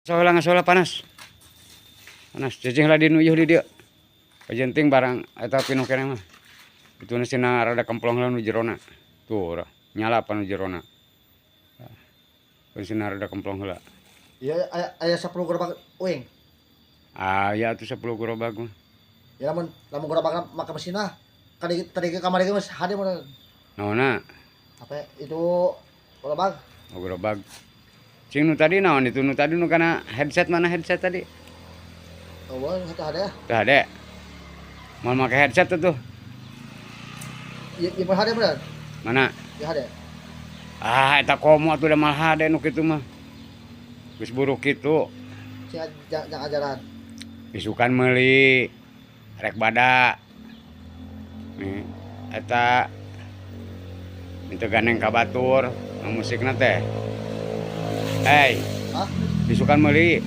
Soalnya ngasola panas. Panas cicing lah di nu di dieu. Pajenting barang eta pinuh keneh mah. Itu sina rada kemplong lah nu jerona. Tuh nyala apa nu jerona. Sina rada kemplong heula. Iya, aya aya 10 gerobak uing. Aya atuh 10 gerobak mah. Ya, lamun lamun gerobak make mesin ah. Tadi tadi ke kamar geus hade mun. Naonna? Apa itu, gerobak? Oh, gerobak. Cing, nu tadi naon itu, nu tadi nu kana headset, mana headset tadi? Oh, satu hade. Tuh hade. Mau make headset tuh. Iya, iya hade bener. Mana? Ya hade. Ah, eta komo atuh da mal hade nu kitu mah. Geus buruk kitu. Sing jangan ajaran. Isukan meuli rek bada. Nih, eta minta gandeng ka batur, nu musikna teh. Hey. Hah? Isukan meuli.